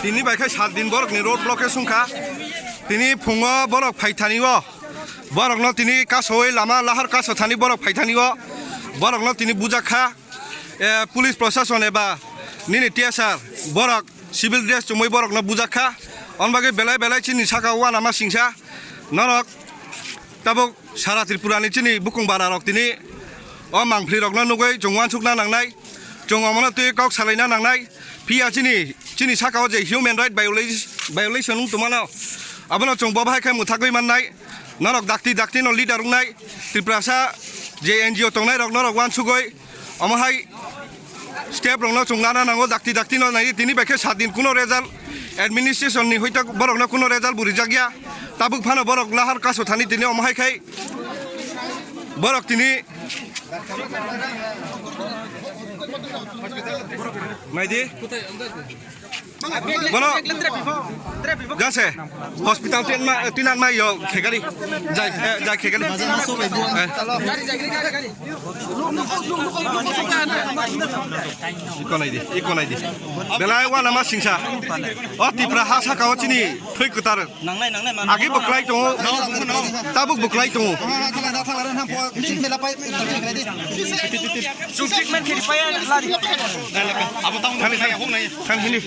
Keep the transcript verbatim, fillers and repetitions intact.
Tini bai khe sat din borokni road block khe songkha. Tini phungo borok phaithani o, borokno tini kasowi lama lahar kaso thani borok phaithani o, borokno tini bujak kha. Eh, police prosason eba nini T S R borok civil dress chumui borokno bujak kha. On bagwi belai belai chini saka uanama singsa norok tabuk sara Tripura ni chini bukung bara rok tini o mangpli rokno nugwi chwng uansukna nangnai, chwng omono twi kok salaina nangnai. Phiya chini, chini saka o je human right viola-, violation wng tongmano, abono chwng bo bahai khe mwthagwi mannai. Norok dakti dakti no leader wngnai, Tiprasa je N G O tongnai rok norok uansugwi omo hai step rokno chwng lana nango, dakti dakti no nai tini bai khe sat din kuno result administration ni hoite borok no kuno result bo rijak ya, tabuk phano borok lahar kaso thani tini omo hai khai borok tini naidi. Bono jase hospital tin ma, tin an ma yo khegari. Jai, eh, jai khegari. Eh. Iko nai di, iko nai di. Belai uanama singsa. O Tipra ha saka o chini thwi kwtar. Agi bo kwlai tongo, tabuk bo kwlai tongo. Thani, thani, thani, thani, thani.